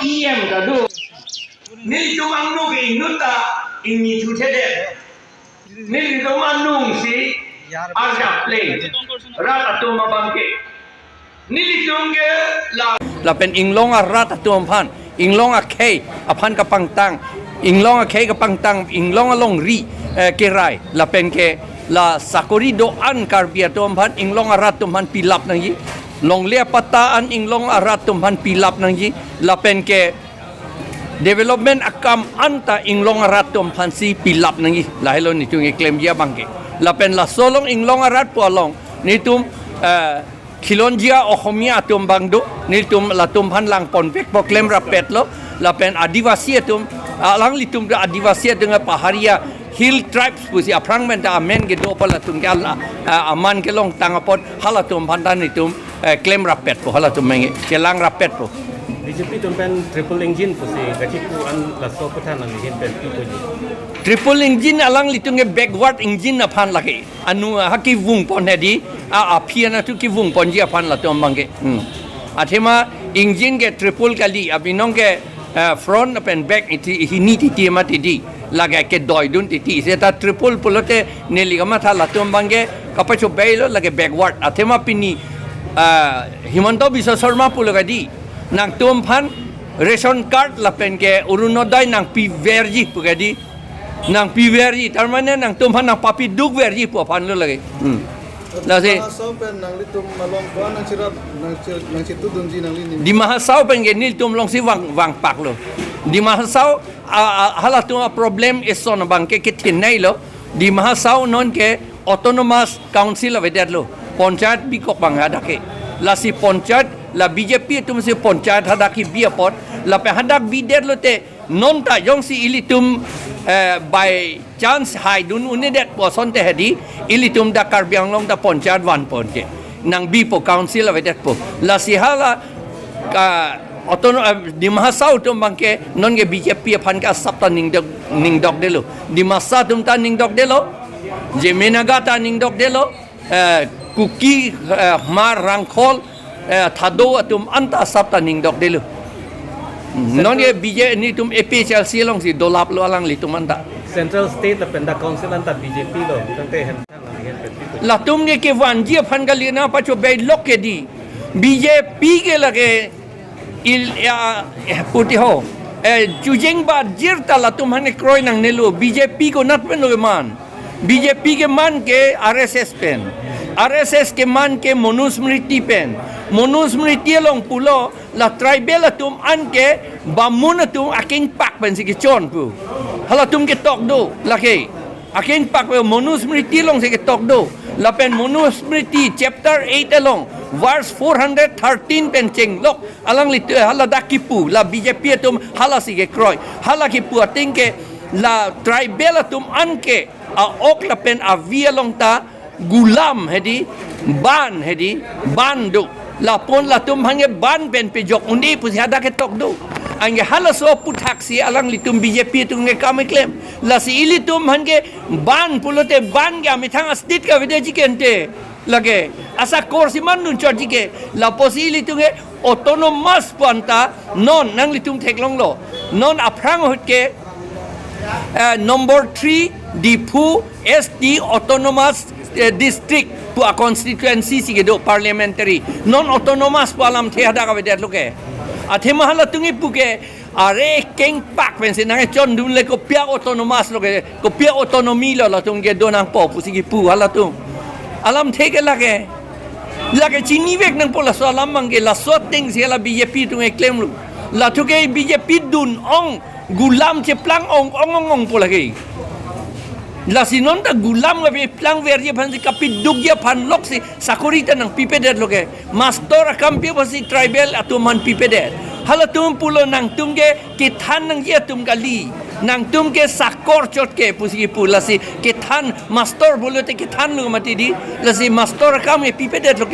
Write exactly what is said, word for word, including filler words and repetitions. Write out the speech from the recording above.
E M ta do. Nelitum angno ke inut ta ingni thuthedet. Nelitum anung si arjap pleng rat atum abang ke. Nelitum ke la lapen inglong arat atum aphan, inglong akhei aphan kapangtang, inglong akhei kapangtang, inglong alongri, eh, kerai, lapen ke la sakori do-an Karbi atum aphan, inglong arat atum aphan pilap nangji, longle apatta an inglong arat atum aphan pilap nangji, lapen ke development akam anta inglong arat atum aphansi pilap nangji, lahelo nelitum keklemji abang ke. Lapen laso along inglong arat pu along nelitum, eh, khilonjia Ohomia atum abang do, nelitum latum aphan langponvekpo, klem rapetlo. Lapen Adivasi atum, alanglitum do Adivasi atum, Paharia Hill Tribes pusi aphrang pen ta amen kedo apot latum ke ala, eh, aman kelongtang apot halatum aphan ta nelitum, eh, klem rapetpo, halatum menge kelang rapetpo. B J P atum pen triple engine pusi kachipu an laso aphuthak nangli ahin pen pi puji? Triple engine alanglitum ke backward engine aphan lake. Anu ha kevungpon hedi, a, aphi anatthu kevungponji aphan latum abang ke. Hmm. Athema engine ke triple kali, abinong ke, eh, front lapen back iti, hini titi mati di. Lake kedoidun titi. Seta triple pulote neli kamatha latum abang ke kapachobeilo, lake backward. Athema pini, ah, Himanta Biswa Sarma pulo kedi, nangtum aphan ration card lapen ke Orunodoi nangpiverji pu kedi. Nangpiverji, tar mane nangtum aphan nangpapidukverji pu aphanlo lake. Hmm. Lasi Dima Hasao pen nanglitum along ko-an nangchirap, nangchi-, nangchitudunji nangli ni? Dima Hasao pen ke nelitum alongsi vang, vangpaklo. Dima Hasao, a, a, halatum aproblem eson abang ke kethenei lo. Dima Hasao non ke Autonomous Council avedetlo. Panchayat bikok abang hadak ke. Lasi panchayat, la B J P atumsi panchayat hadak kebi apot, lapen hadak bidetlote, non ta jongsi ilitum, eh, by chance haidun un-edet pu asonte hedi, ilitum dak Karbi Anglong ta panchayat vanpon ke. Nangbipo, council avedetpo. Lasi hala, ah, autono-, ah, Dima Hasao atum abang ke non ke B J P aphan ke asap ta ningdok, ningdokdetlo. Dimasa atum ta ningdokdetlo. Zeme Naga ta ningdokdetlo. Eh, Kuki, eh, Hmar, Rangkhol, eh, Thado atum anta asap ta ningdokdetlo. Hmm, non ke B J P nelitum A P H L C alongsi dolaplo alanglitum anta. Central, state lapen dak council anta B J P lo, tangte hem thang nangli ahin pen pi puji? Latum ke kevanji aphan kali, nangpachobeilok kedi. B J P ke lake il, ya, eh, puti ho. Eh, chujeng bajir ta latum aphan kekroi nangnelo, B J P konat penlo keman. B J P keman ke R S S pen. R S S keman ke Manusmriti pen. Manusmriti along pulo, la tribal atum an ke Bamun atum akengpak pensi kechon pu. Halatum ketok do, lake. Akengpak pen Manusmriti alongsi ketok do. Lapen Manusmriti chapter eight along, verse four hundred thirteen pen chenglok, alangli tu haladak kipu, la B J P atum halasi kekroi. Hala kipu ateng ke la tribal atum an ke a-ok lapen avi along ta gulam hedi, ban hedi, ban do. Lapen latum aphan ke ban pen pejok un-e pusi hadak ketok do. Anke halaso aphuthaksi alanglitum B J P atum ke kam keklem. Lasi ilitum aphan ke ban pulote ban ke amethang a-state ke avedetji ke ante. Lake, asa kor si mandun chotji ke, lapusi ilitum ke autonomous pu anta, non nanglitum theklonglo. Non aphrang ahut ke, eh, number three, Diphu S T autonomous, eh, district pu a-constituency si kedo parliamentary. Non autonomous pu alamthe hadak avedetlo ke. Athema halatum kipu ke, are kengpak pensi nangchondunle kopi a-autonomous lo ke, kopi a-autonomy lo latum kedo nangpo pusi kipu halatum. Alamthe ke lake. Lake chinivek nangpo laso alam abang ke, laso atengsi hala B J P atum keklemlo. Latum ke B J P dun-ong, gulam cheplang ong, ong, ong, ongpo lake. Lasi non ta gulam kapeplangverji aphansi kapidukji aphan loksi sakori ta nangpipedetlo ke. Master akam pi apotsi tribal atum aphan pipedet. Halatum pulo nangtum ke kethan nangji atum kali. Nangtum ke sakor chot ke pusi kipu, lasi kethan master pulote kethanlo mati di. Lasi master akam ke pipedetlo ke.